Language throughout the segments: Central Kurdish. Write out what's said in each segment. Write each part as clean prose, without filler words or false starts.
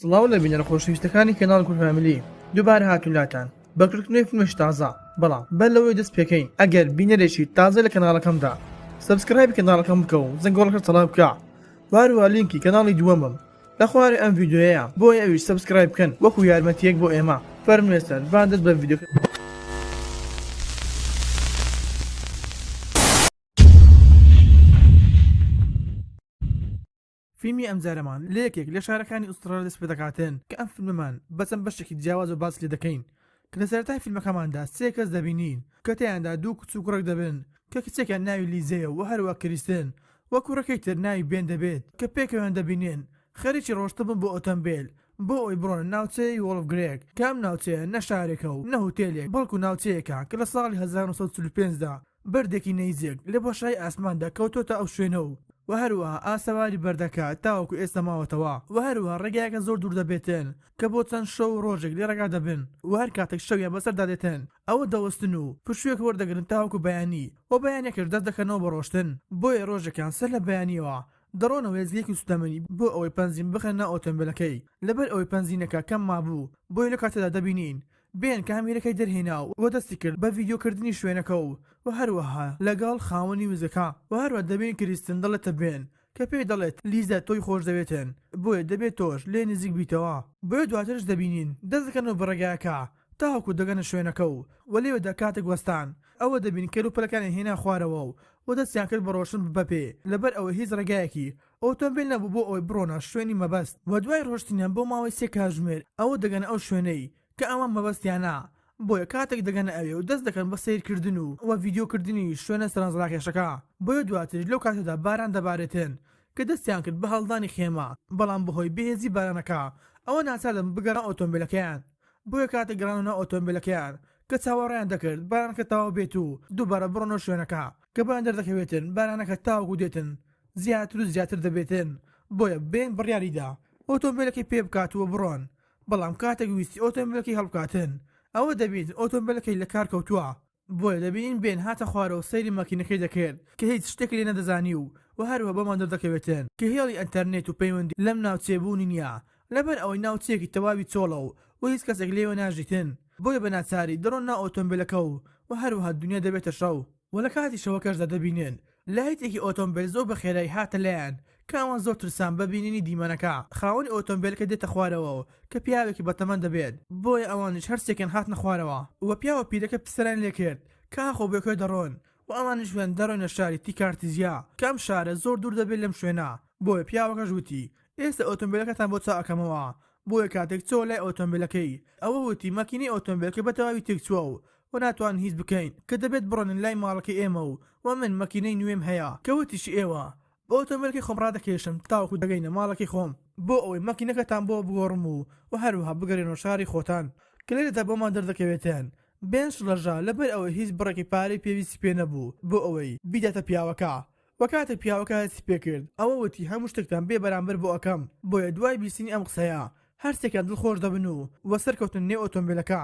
سڵاو لە بینەرە خۆشەویستەکانی کەناڵ کورد فامیلی دووبارە هاتوین لاتان بە کردنەوەی فیلمێکی تازە بەڵام بەر لەوەی دەست پێکەین ئەگەر بینەرێکی تازە لە کەناڵەکەمدا subscribe ی کەناڵەکەم بکە و زەنگۆڵەکە چالاک بکە وهەروەها لینکی کەناڵی دووەمم لە خوارێ ئەم ڤیدیۆیەیە بۆیە ئەویش subscribe بکەن وەکو یارمەتیەک بۆ ئێمە فەرموێ سەر با دەست بە ڤیدیۆکە فیلمی ئەمجارەمان لە یەکێک لە شارەکانی ئوسترالیا دەست پێدەکاتن کە ئەم فیلمەمان بە چەند بەشێکی جیاوازەوە باس لێ دەکەین کە لە سەرەتای فیلمەکەماندا سێ کەس دەبینین کە تیایاندا دوو کچ و کوڕێک دەبن کە کچێکیان ناوی لیزەیە و هەروە کریستن و کوڕەکەی تر ناوی بێن دەبێت کە پێکەوەیان دەبینن خەریکی ڕۆشتن بوون بۆ ئۆتۆمبێل بۆ ئەوەی بڕۆنە ناوچەی وۆڵف گرێک کە ئەم ناوچەیە نە شارێکە و نە هوتێلێک بەڵکو ناوچەیەکە کە لە ساڵی 1945 دا بەردێکی نەیزەک لە بۆشایی ئاسماندا کەوتۆتە ئەو شوێنە و وە هەروەها ئاسەواری بەردەکە تاوەکو ئێستا ماوەتەوە وە هەروەها ڕێگایەکە زۆر دوور دەبێتن کە بۆ چەند شەو و ڕۆژێک لێ ڕێگا دەبن وە هەر کاتێک شەویان بەسەردا دێتن ئەوە دەوەستن و پشوویەک وەردەگرن تاوەکو بەیانی وە بەیانیەکەش دەست دەکەنەوە بە ڕۆشتن بۆیە ڕۆژێکیان سەر لە بەیانیەوە دەڕۆنە وێستگەیەکی سوتەمەنی بۆ ئەوەی پەنزین بخەنە ناو ئۆتۆمبێلەکەی لەبەر ئەوەی پەنزینەکە کەم مابوو بۆیە لەو کاتەدا دەبینین بێن کامیرەکەی دەرهێنا و دەستی کرد بە ڤیدیۆ کردنی شوێنەکە و و هەروەها لەگەڵ خاوەنی وزەکە و هەروە دەبینین کریستن دەڵێتە بێن کە پێی دەڵێت لیزا تۆی خۆشدەوێتن بۆیە دەبێت تۆش لێی نزیک بیتەوە بۆیە دواترش دەبینین دەست دەکەنەوە بە ڕێگاکە تاوەکو دەگەنە شوێنەکە و و لێوێدا کاتێک وەستان ئەوە دەبینین کەلوپەلەکانیان هێنا خوارەوە و و دەستیان کرد بە ڕۆشتن بە پێ لەبەر ئەوەی هیچ ڕێگایەکی ئۆتۆمبێل نەبوو بۆ ئەوەی بڕۆنە شوێنی مەبەست و دوای ڕۆشتنیان بۆ ماوەی سێ کاتژمێر ئەوە دەگەنە ئەو شوێنەی کە ئەوان مەبەستیانە بۆیە کاتێک دەگەنە ئەوێ و دەست دەکەن بە سەیرکردن و و ڤیدیۆ کردنی شوێنە سەرنجڕاکێشەکە بۆیە دواتریش لەو کاتەدا باران دەبارێتن کە دەستیان کرد بە هەڵدانی خێمە بەڵام بەهۆی بەهێزی بارانەکە ئەوە ناچار دەبن بگەڕێنە ئۆتۆمبێلەکەیان بۆیە کاتێک گەڕانەوە ناو ئۆتۆمبێلەکەیان کە چاوەڕێیان دەکرد بارانەکە تەواو بێت و دووبارە بڕۆنەوە شوێنەکە کە بۆیان دەردەکەوێتن بارانەکە تاوەکو دێتن زیاتر و زیاتر دەبێتن بۆیە بێن بڕیاریدا ئۆتۆمبێلەکەی پێ بکات و بڕۆن بەڵام کاتێک ویستی ئۆتۆمبێلەکەی هەڵبکاتن ئەوە دەبینن ئۆتۆمبێلەکەی لە کار کەوتووە بۆیە دەبینین بێن هاتە خوارەوە سەیری مەکینەکەی دەکرد کە هیچ شتێکی لێ نەدەزانی و وە هەروەها بۆمان دەردەکەوێتن کە هێڵی ئەنتەرنێت و پەیوەندی لەم ناوچەیە بوونی نیە لەبەر ئەوەی ناوچەیەکی تەواوی چۆڵە و وە هیچ کەسێک لێوە ناژیتن بۆیە بە ناچاری دەڕۆن ناو ئۆتۆمبێلەکە و وە هەروەها دونیا دەبێتە شەو. وە لە کاتی شەوەکەشدا دەبینن لایتێکی ئۆتۆمبێل زۆر بە خێرایی هاتە لایان کە ئەوان زۆر ترسان بە بینینی دیمەنەکە خاوەنی ئۆتۆمبێلەکە دێتە خوارەوە و کە پیاوێکی بەتەمەن دەبێت بۆیە ئەوانیش هەرسێکیان هاتنە خوارەوە وە پیاوە پیرەکە پرسیاریان لێکرد کە ئاخۆ بۆ کوێ دەڕۆن وە ئەوانیش ویان دەڕۆینە شاری تیکارتیزیا کە ئەم شارە زۆر دوور دەبێت لەم شوێنە بۆیە پیاوەکەش وتی ئێستا ئۆتۆمبێلەکەتان بۆ چاک ئەکەمەوە بۆیە کاتێک چۆوە لای ئۆتۆمبێلەکەی ئەوە وتی مەکینەی ئۆتۆمبێلەکە بەتەواوی تێکچووە و و ناتوانین هیچ بکەین کە دەبێت بڕۆنن لای ماڵەکەی ئێمە و وە من مەکینەی نوێم هەیە کە وتیشی ئێوە بە ئۆتۆمبێلەکەی خۆم ڕادەکێشم تاوەکو دەگەینە ماڵەکەی خۆم بۆ ئەوەی مەکینەکەتان بۆ بگۆڕم و وە هەروەها بگەرێنەوە شاری خۆتان کە لێرەدا بۆمان دەردەکەوێتن بێن شڵەژا لەبەر ئەوەی هیچ بڕێکی پارەی پێویستی پێ نەبوو بۆ ئەوەی بیداتە پیاوەکە وە کاتێک پیاوەکە هەستی پێکرد ئەوە وتی هەموو شتێکتان بێ بەرامبەر بۆ ئەکەم بۆیە دوای بیستنی ئەم قسەیە هەرسێکیان دڵخۆش دەبن و وە سەرکەوتن نێو ئۆتۆمبێلەکە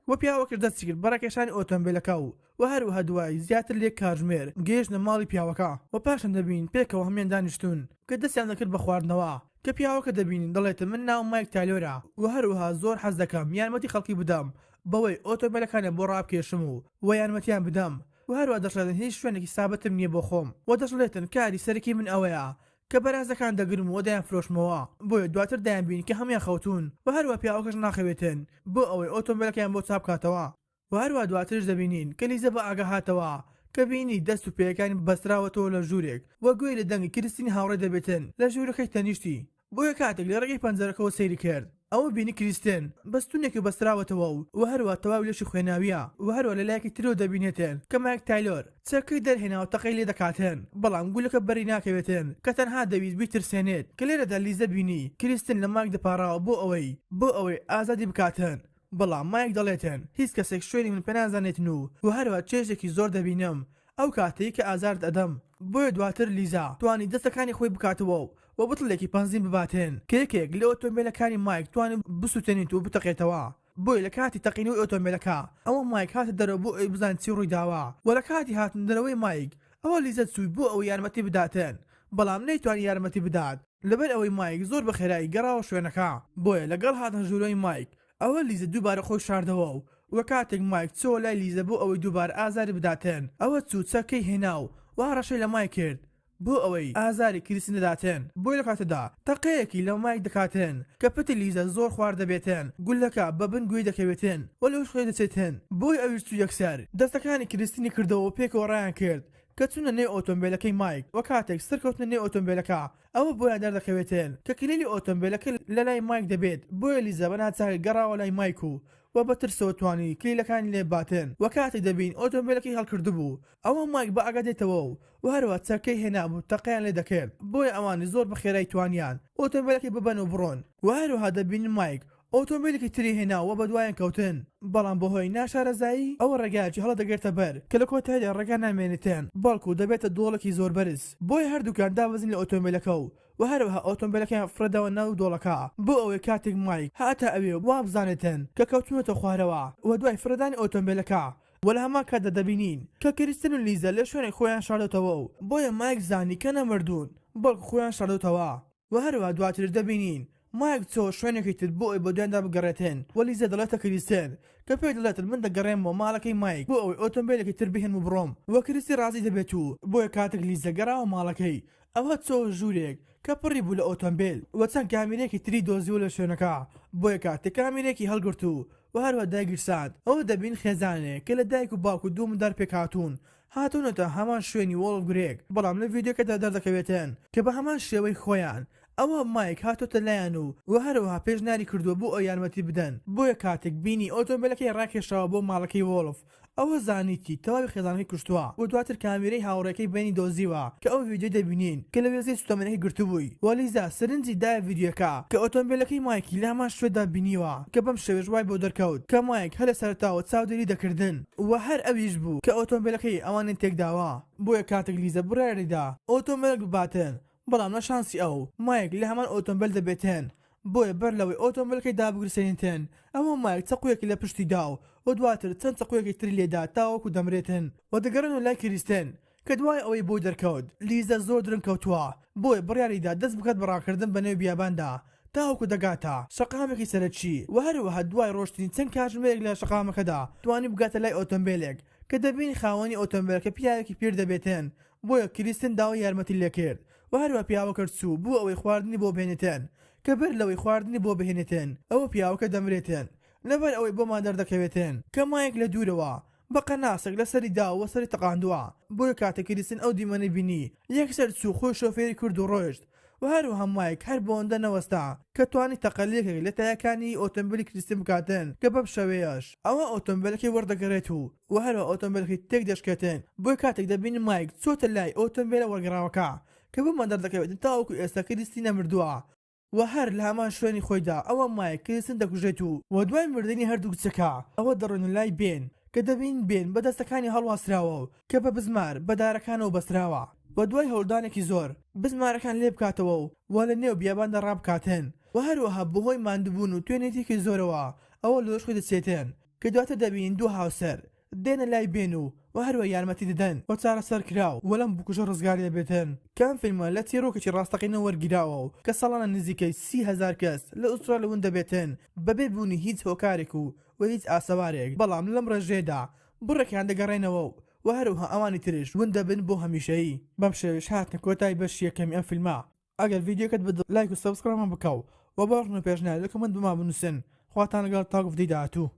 وە پیاوەکەش دەستی کرد بە ڕاکێشانی ئۆتۆمبێلەکە و وە هەروەها دوای زیاتر لە یەک کاتژمێر گەیشتنە ماڵی پیاوەکە وە پاشان دەبینین پێکەوە هەموویان دانیشتوون کە دەستیان دەکرد بە خواردنەوە کە پیاوەکە دەبینین دەڵێت من ناوم مایک تایلۆرە وە هەروەها زۆر حەز دەکەم یارمەتی خەڵکی بدەم بەوەی ئۆتۆمبێلەکانیان بۆ ڕابکێشم و وە یارمەتیان بدەم وە هەروەها دەشڵێتن هیچ شوێنێکی سابتم نیە بۆ خۆم وە دەشڵێتن کاری سەرەکی من ئەوەیە کە بەرازەکان دەگرم و دەیانفرۆشمەوە بۆیە دواتر دەیانبینی کە هەموویان خەوتوون وە هەروەها پیاوەکەش ناخەوێتن بۆ ئەوەی ئۆتۆمبێلەکەیان بۆ چاکبکاتەوە وە هەروەها دواتریش دەبینین کە لیزە بە ئاگا هاتەوە کە بینی دەست و پێیەکانی بەستراوەتەوە لە ژوورێک وە گوێی لە دەنگی کریستینی هاوڕێی دەبێتن لە ژوورەکەی تەنیشتی بۆیە کاتێک لە ڕێگەی پەنجەرەکەوە سەیری کرد ئەوە بینی کریستن بە ستونێکی بەستراوەتەوە و وە هەروەها تەواوی لەشی خوێناویە وە هەروەها لە لایەکی ترەوە دەبینێتن کە مایک تایلۆر چەکەی دەرهێناوە تەقەی لێ دەکاتن بەڵام گولەکە بەری ناکەوێتن کە تەنها دەویست بیترسێنێت کە لێرەدا لیزە بینی کریستن لە مایک دەپاڕاوە بۆ ئەوەی بۆ ئەوەی ئازادی بکاتن بەڵام مایک دەڵێتن هیچ کەسێک شوێنی من پێنازانێتن و وە هەروەها چێژێکی زۆر دەبینم ئەو کاتەی کە ئازارت ئەدەم بۆیە دواتر لیزا توانی دەستەکانی خۆی بکاتەوە و وە بتڵێکی پەنزین بباتن کە یەکێک لە ئۆتۆمبێلەکانی مایک توانی بسوتێنیت و بتەقێتەوە بۆیە لە کاتی تەقینەوەی ئۆتۆمبێلەکە ئەوە مایک هاتە دەرەوە بۆ ئەوەی بزانێت چی ڕوویداوە وە لە کاتی هاتن دەرەوەی مایک ئەوە لیزا چووی بۆ ئەوەی یارمەتی بداتن بەڵام نەیتوانی یارمەتی بدات. لەبەر ئەوەی مایک زۆر بە خێرایی گەڕاوە شوێنەکە بۆیە لەگەڵ هاتنە ژوورەوەی مایک ئەوە لیزە دووبارە خۆی شاردەوە و وە کاتێک مایک چۆوە لای لیزە بۆ ئەوەی دووبارە ئازاری بداتن ئەوە چوو چەکەی هێنا و وە هەڕەشەی لە مایک کرد بۆ ئەوەی ئازاری کریستین دەداتن بۆیە لەو کاتەدا تەقەیەکی لە مایک دەکاتن کە پەتی لیزە زۆر خوار دەبێتن گوللەکە بە بن گوێی دەکەوێتن و لە هۆش خۆی دەچێتن بۆیە ئەویش چوو یەکسەر دەستەکانی کریستینی کردەوە و پێکەوە ڕایان کرد کە چوونە نێو ئۆتۆمبێلەکەی مایک و کاتێک سەرکەوتنە نێو ئۆتۆمبێلەکە ئەوە بۆیان دەردەکەوێتن کە کلیلی ئۆتۆمبێلەکە لەلای مایک دەبێت بۆیە لیزا بە ناچاری گەڕاوە لای مایک و وە بە ترسەوە توانی کلیلەکانی لێ بباتن وە کاتێک دەبین ئۆتۆمبێلەکەی هەڵکردبوو ئەوە مایک بە ئاگا دێتەوە و وە هەروا چەکەی هێنابوو تەقەیان لێ دەکرد بۆیە ئەوانیش زۆر بە خێرایی توانیان ئۆتۆمبێلەکەی ببەن و بڕۆن وە هەروەها دەبینین مایک ئۆتۆمبیلێکی تری هێنا و بەدوایان کەوتن، بەڵام بەهۆی ناشارەزایی ئەوە ڕێگایەکی هەڵە دەگرێتە بەر کە لە کۆتاییدا ڕێگا نامێنێتن بەڵکو دەبێتە دۆڵێکی زۆر بەرز، بۆیە هەردووکیان دابەزین لە ئۆتۆمبیلەکە و و هەروەها ئۆتۆمبیلەکەیان فڕێداوە ناو دۆڵەکە بۆ ئەوەی کاتێک مایک هاتە ئەوێ وابزانێتن کە کەوتوونەتە خوارەوە و دوای فڕێدانی ئۆتۆمبیلەکە و لە هەمان کاتدا دەبینین کە کریستن و لیزا لە شوێنێک خۆیان شاردۆتەوە و بۆیە مایک زانی کە نەمردوون بەڵکو خۆیان شاردۆتەوە. وە هەروەها دواتریش دەبینین مایک چۆوە شوێنێکی تر بۆ ئەوەی بەدوایاندا بگەڕێتن وە لیزا دەڵێتە کریستن کە پێی دەڵێتن من دەگەڕێمەوە ماڵەکەی مایک بۆ ئەوەی ئۆتۆمبێلێکی تر بهێنم و بڕۆم وە کریستی ڕازی دەبێت و بۆیە کاتێک لیزا گەڕاوە ماڵەکەی ئەوە چۆوە ژوورێک کە پڕی بوو لە ئۆتۆمبێل وە چەند کامیرەیەکی تری دۆزیوە لە شوێنەکە بۆیە کاتێک کامیرەیەکی هەڵگرت و وە هەروەها دایگیرساند ئەوە دەبین خێزانێک کە لە دایک و باوک و دوو مندار پێکهاتوون هاتوونەتە هەمان شوێنی وۆڵف گرێگ، بەڵام لە ڤیدیۆکەدا دەردەکەوێتن کە بە هەمان شێوەی خۆیان ئەوە مایک هاتۆتە لایان و وە هەروەها پێشنیاری کردووە بۆ ئەوەی یارمەتی بدەن، بۆیە کاتێک بینی ئۆتۆمبێلەکەی ڕاکێشاوە بۆ ماڵەکەی وۆڵف ئەوە زانیتی تەواوی خێزانەکەی کوشتووە و دواتر کامیرەی هاوڕێکەی بێنی دۆزیوە کە ئەو ڤیدیۆی دەبینین کە لە وێستگەی سوتەمەنیەکەی گرتبووی وە لیزا سەرنجی دایە ڤیدیۆکە کە ئۆتۆمبێلەکەی مایکی لە هەمان شوێندا بینیوە کە بەم شێوەیەش وای بۆ دەرکەوت کە مایک هەر لە سەرەتاوە چاودێری دەکردن و هەر ئەویش بوو کە ئۆتۆمبێلەکەی ئەوانی تێکداوە بۆیە کاتێک لیزا بڕیاریدا ئۆتۆمبێلێک بباتن بەڵام لە شانسی ئەو مایک لە هەمان ئۆتۆمبێل دەبێتن بۆیە بەر لەوەی ئۆتۆمبێلەکەی دابگرسێنێتن ئەوە مایک چەقۆیەکی لە پشتی دا و دواتر چەند چەقۆیەکی تری لێدا تاوەکو دەمرێتن و دەگەڕێنەوە لای کریستن کە دوای ئەوەی بۆی دەرکەوت لیزا زۆر درەنگ کەوتووە بۆیە بڕیاریدا دەست بکات بە ڕاکردن بە نێو بیاباندا تاوەکو دەگاتە شەقامێکی سەرەکی و هەروەها دوای ڕۆشتنی چەند کاتژمێرێک لە شەقامەکەدا توانی بگاتە لای ئۆتۆمبێلێک کە دەبینی خاوەنی ئۆتۆمبێلەکە پیاوێکی پیر دەبێتن بۆیە کریستن داوای یارمەتی لێکرد و هەروەها پیاوەکەش چوو بۆ ئەوەی خواردنی بۆ بهێنێتن کە بەر لەوەی خواردنی بۆ بهێنێتن ئەوە پیاوەکە دەمرێتن لەبەر ئەوەی بۆمان دەردەکەوێتن کە مایک لە دوورەوە بە قەناسێک لە سەری داوە و سەری تەقاندووە، بۆیە کاتێک کریستن ئەو دیمەنەی بینی یەکسەر چوو خۆی شۆفێری کرد و ڕۆیشت و هەروەها مایک هەر بەوەندە نەوەستا کە توانی تەقە لە یەکێک لە تایەکانی ئۆتۆمبێلی کریستن بکاتن کە بەم شێوەیەش ئەوە ئۆتۆمبێلەکەی وەردەگەڕێت و و هەروەها ئۆتۆمبێلەکەی تێک دەشکێتن بۆیە کاتێک دەبینین مایک چۆتە لای ئۆتۆمبێلە وەرگەڕاوەکە کە بۆمان دەردەکەوێتن تاوەکو ئێستا کریستی نەمردووە. و هەر لە هەمان شوێنی خۆیدا ئەوە مایک کریستن دەکوژێت و وە دوای مردنی هەردوو کچەکە ئەوە دەڕۆینە لای بێن کە دەبینین بێن بە دەستەکانی هەڵواسراوە و کە بە بزمار بە دارەکانەوە بەستراوە و دوای هەوڵدانێکی زۆر بزمارەکان لێ بکاتەوە و وە لە نێو بیاباندا ڕابکاتن و هەروەها بەهۆی ماندوبوون و توێنێتیەکی زۆرەوە ئەوە لە هۆش خۆی دەچێتن کە دواتر دەبینین دوو هاوسەر دێنە لای بێن و وە هەروە یارمەتی دەدەن و چارەسەر کراو و لەم بکوژە ڕزگاری دەبێتن کە ئەم فیلمە لە چیڕۆکێکی ڕاستەقینە وەرگیراوە و کە ساڵانە نزیکەی 30,000 کەس لە ئوسترالیا ون دەبێتن بەبێ بوونی هیچ هۆکارێک و و هیچ ئاسەوارێک بەڵام لەم ڕێژەیەدا بڕێکیان دەگەڕێنەوە و وە هەروەها ئەوانی تریش ون دەبن بۆ هەمیشەیی. بەم شێوەیەش هاتنە کۆتای بەشی یەکەمی ئەم فیلمە ئەگەر ڤیدیۆکەت بەدڵ لایک و subscribe مان بکە و وە بۆ ڕەخنە و پێشنیار لە comment بۆمان بنوسن خواتان لەگەڵ تاوەکو ڤیدیۆی داهاتوو.